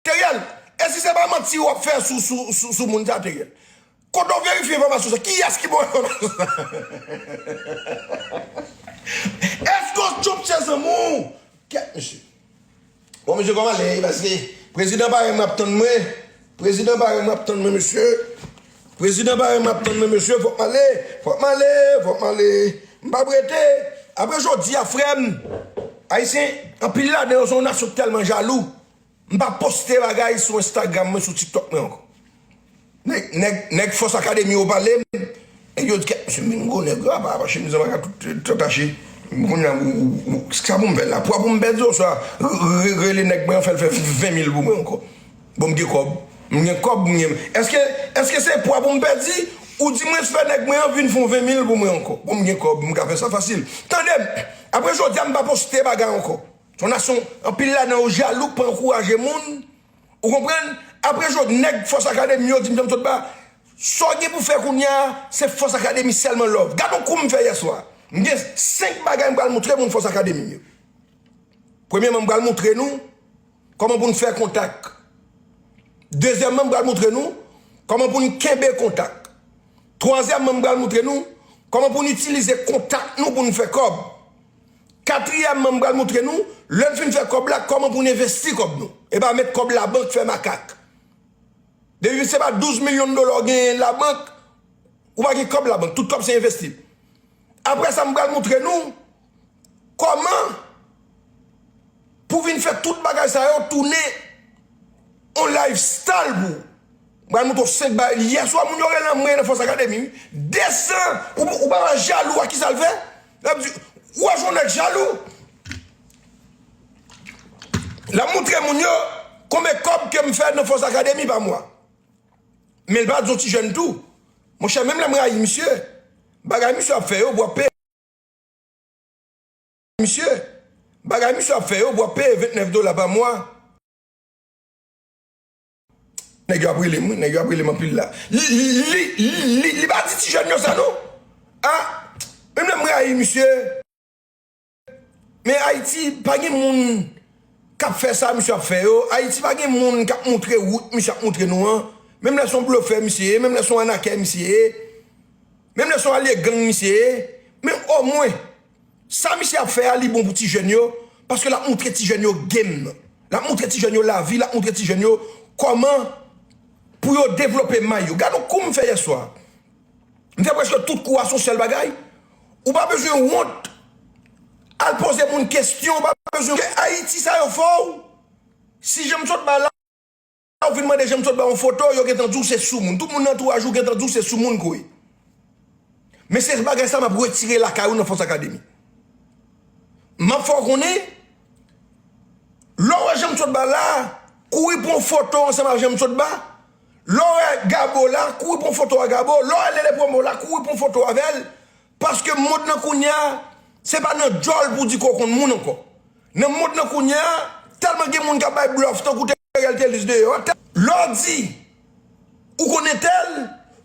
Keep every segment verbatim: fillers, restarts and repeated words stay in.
Teriel, e si se pa manti w ap fè sou, sou, sou, sou moun sa, Teriel? Kote w verifye enfòmasyon sa? Kiyès ki ba w enfòmasyon sa? Èske w tchonp se zanmi w? Kèt, mesye. Bon, mesye, kòman ale? Paske prezidan parèy mwen ap tann mwen. Prezidan parèy mwen ap tann mwen, mesye. Prezidan parèy mwen ap tann mwen, mesye. Fòk m ale, fòk m ale, fòk m ale. M p ap rete. Apre jodi a, frè m, Ayisyen, anpil ladan yo se yon nasyon ki tèlman jalou. M pa poste bagay sou Instagram mwen, sou TikTok mwen ankò. Nèg, nèg, nèg Fòs Akademi yo pale m. Nèg yo di, "Kèt, mesye, m vin gwo nèg, yo apa, apa chemiz an pa ka tout, tout tache." Kounye a, ou, ou, ou, sa pou m fè la? Pwa pou m pèdi oswa re-, re-, rele nèg mwen an, fè l fè ven mil pou mwen ankò? Bon, m gen kòb. M gen kòb, m gen. Èske, èske se pwa pou m pèdi? Ou di mwen fè nèg mwen an vin fè yon ven mil pou mwen ankò? Bon, m gen kòb, m ka fè sa fasil. Tande m, apre jodi a, m pa poste bagay ankò. Se yon nasyon, anpil ladan yo jalou, pa ankouraje moun. Ou konprann? Apre jodi, nèg Fòs Akademi yo di m, "Janm sot ba." Sa w gen pou fè kounye a, se Fòs Akademi sèlman love. Gad yon kou m fè yèswa. M gen senk bagay m pral moutre moun Fòs Akademi yo. Premyèman, m pral moutre nou kòman pou n fè kontak. Dezyèmman, m pral moutre nou kòman pou n kenbe kontak. Twazyèmman, m pral moutre nou kòman pou n itilize kontak nou pou n fè kòb. Katriyèmman, m pral moutre nou, lè n fin fè kòb la, kòman pou n envesti kòb nou. E pa met kòb labank fè makak. Depi se pa douz milyon dola w genyen labank, ou pa gen kòb labank. Tout kòb se envesti. Apre sa, m pral moutre nou kòman pou vin fè tout bagay sa yo tounen yon lifestyle pou ou. M pral moutre w senk bagay. Yèswa, moun yo rele m, mwen nan Fòs Akademi. Desan, ou, ou pa wè jalou a ki sa l fè? L ap di, ou wè jan nèg jalou? L ap moutre moun yo konbyen kòb ke m fè nan Fòs Akademi pa mwa. Men l pa di yon ti jèn tou. Monchè, menm lè m rayi misye, bagay misye ap fè yo, w ap peye. Misye, bagay misye ap fè yo, w ap peye vennèf dola pa mwa. Nèg yo ap rele m, wi, nèg yo ap rele m anpil la. Li, li, li, li, li pa di ti jèn yo sa, non. A, menm lè m rayi misye. Men Ayiti, pa gen moun k ap fè sa misye ap fè yo. Ayiti, pa gen moun k ap moutre wout misye ap moutre nou an. Menm lè se yon blofè misye ye, menm lè se yon anakè misye ye. Menm lè se yon alye gang misye ye, men omwen, sa misye ap fè a, li bon pou ti jèn yo, paske l ap moutre ti jèn yo game. L ap moutre ti jèn yo lavi, l ap moutre ti jèn yo kòman pou yo devlope may yo. Gad yon kou m fè yèswa. M fè prèske tout kou a, se yon sèl bagay. Ou pa bezwen wont al poze moun kesyon, ou pa bezwen. Ayiti sa yo fè w. Si jan m sot ba la, ou vin mande jan m sot ba yon foto, yo gentan di w se soumoun. Tout moun nan antouraj ou gentan di w se soumoun ke w ye. Men se bagay sa m ap retire lakay ou nan Fòs Akademi. M ap fè w konnen, lè w wè jan m sot ba la, kouri pran foto ansanm ak jan m sot ba. Lè w wè Gabo la, kouri pran foto a Gabo. Lè w wè Lele Promo la, kouri pran foto avè l. Paske mond nan kounye a, se pa nan djòl pou di ke w konn moun ankò. Nan mond nan kounye a, tèlman gen moun k ap bay blòf tankou Teriel Telus deyò a. Lè w di ou konn entèl,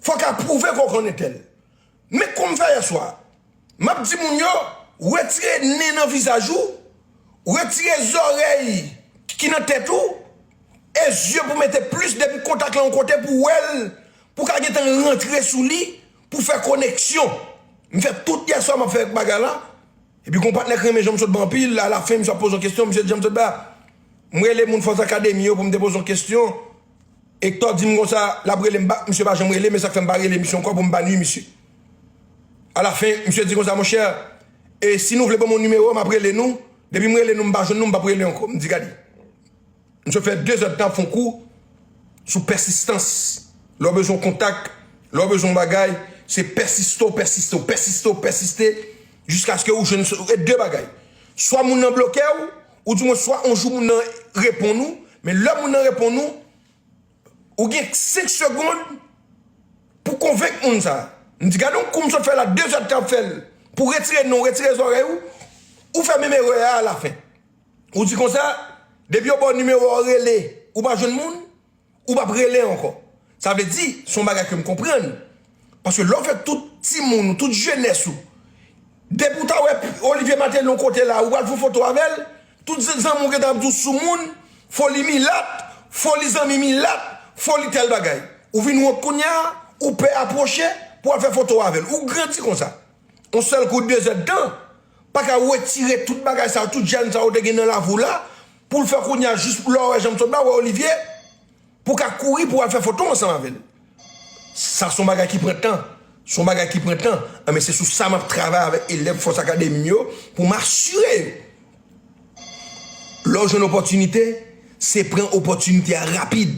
fò w ka pwouve ke w konn entèl. Men kou m fè yèswa, m ap di moun yo, retire nen nan vizaj ou, retire zòrèy ki nan tèt ou, e zye pou mete plis depi kontak la yon kote pou w wè l, pou w ka gentan rantre sou li, pou fè koneksyon. M fè tout yèswa m ap fè bagay la. Epi gon patnè k renmen jan m sot ba anpil, alafen misye ap poze yon kesyon, misye di jan m sot ba. M rele moun Fòs Akademi yo pou m te poze yon kesyon. Hector di m konsa, l ap rele m bak, misye pa janm rele, men sa k fè m pa rele misye ankò pou m pa nui misye. Alafen, misye di konsa, monchè, e si nou vle ban mwen nimewo a, m ap rele nou. Depi m rele nou, m pa jwenn nou, m p ap rele ankò. M di, gade. Misye fè de zèdtan ap fè yon kou sou pèsistans. Lè w bezwen yon kontak, lè w bezwen yon bagay, se pèsiste w, pèsiste w, pèsiste w, pèsiste, jiskaske ou jwenn e de bagay. Swa moun nan bloke w, oudimwen swa yon jou moun nan reponn ou, men lè moun nan reponn ou, ou gen senk segonn pou konvenk moun sa. M di, gade yon kou m sot fè la, de zèdtan ap fè l, pou retire nen w, retire zòrèy ou, ou fè menm erè a alafen. Ou di konsa, depi yo ba w nimewo a, w rele, ou pa jwenn moun, ou p ap rele ankò. Sa vle di, se yon bagay ke m konprann. Paske lè w fè tout timoun ou, tout jenès ou, depi w ta wè Olivier Martelly yon kote la, ou pral fè yon foto avè l, tout zanmi w gentan ap di w soumoun, foli milat, Foli zanmi milat, foli tèl bagay. Ou vin wont kounye a, ou pè apwoche pou w al fè foto avè l. Ou grandi konsa. Yon sèl kou de zèdtan, pa ka retire tout bagay sa yo, tout jèn sa yo te gen nan lavi w la, pou l fè kounye a jis lè w wè jan m sot la, w wè Olivier, pou w ka kouri pou w al fè foto ansanm avè l. Sa se yon bagay ki pran tan. Se yon bagay ki pran tan. Anben, se sou sa m ap travay avèk elèv Fòs Akademi yo pou m asire yo. Lè w jwenn opòtinite, se pran opòtinite a rapid.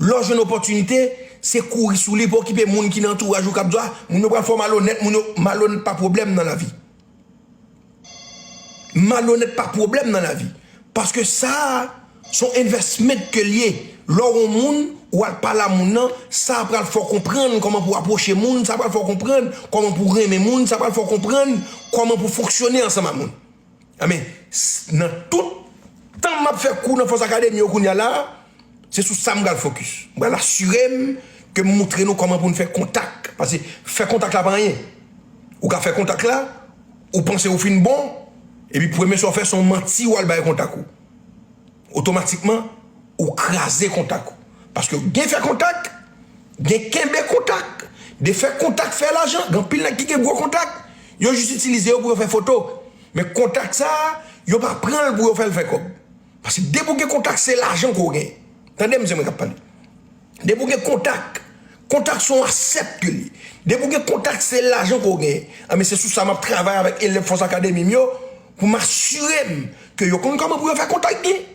Lè w jwenn opòtinite, se kouri sou li, pa okipe moun ki nan antouraj ou k ap di w, "Ah, moun yo pral fè w malonèt, moun yo malonèt pa pwoblèm nan lavi." Malonèt pa pwoblèm nan lavi. Paske sa a, se yon investment ke l ye. Lè w yon moun, ou al pale a moun nan, sa a pral fè w konprann kòman pou w apwoche moun, sa a pral fè w konprann kòman pou w renmen moun, sa a pral fè w konprann kòman pou w fonksyone ansanm a moun. Anben, s- nan tout tan m ap fè kou nan Fòs Akademi yo kounye a la, se sou sa m pral fokis. M pral asire m ke m montre nou kòman pou n fè kontak. Paske fè kontak la pa anyen. Ou ka fè kontak la, ou panse ou fin bon, epi premye sa w fè se yon manti w al bay kontak ou. Otomatikman, ou kraze kontak ou. Paske gen fè kontak, gen kenbe kontak. De fè kontak fè lajan, gen anpil nèg ki gen gwo kontak, yo jis itilize yo pou yo fè foto. Men kontak sa a, yo pa pran l pou yo fè l fè kòb. Paske depi w gen kontak, se lajan ke w gen. Tande m, se mwen k ap pale. Depi w gen kontak, kontak se yon asèt ke li. Depi w gen kontak, se lajan ke w gen. Anben, se sou sa m ap travay avèk elèv Fòs Akademi m yo, pou m asire m ke yo konn kòman pou yo fè kontak gen.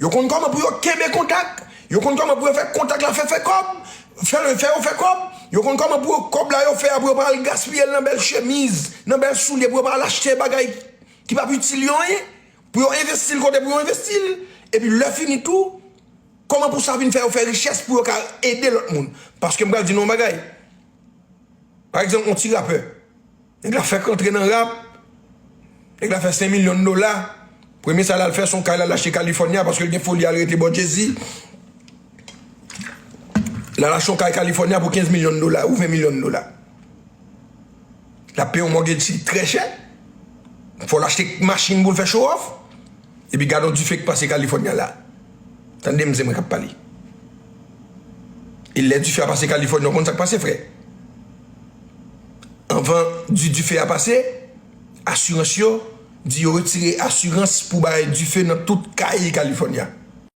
Yo konn kòman pou yo kenbe kontak. Yo konn kòman pou yo fè kontak la fè fè kòb. Fè l fè yo fè kòb. Yo konn kòman pou yo kòb la yo fè a pou yo pa al gaspiye l nan bèl chemiz, nan bèl soulye, pou yo pa al achte bagay ki p ap itil yo anyen. Pou yo envesti l kote pou yo envesti l. Epi lè fini tou, kòman pou sa vin fè yo fè richès pou yo ka ede lòt moun. Paske m pral di nou yon bagay. Pa egzanp, yon ti rapè. Nèg la fèk rantre nan rap. Nèg la fè senk milyon dola. Premye sa l al fè, se yon kay l al achte California paske l gen foli al rete bò Jay-Z. L al achte yon kay California pou kenz milyon dola ou ven milyon dola. L ap peye yon mortgage ki trè chè. Fò l achte machin pou l fè show off. Epi gade yon dife k pase California la. Tande m, se mwen k ap pale. E lè dife a pase California, w konn sa k pase, frè? Anvan di dife a pase, asirans yo di yo retire asirans pou bay dife nan tout kay California.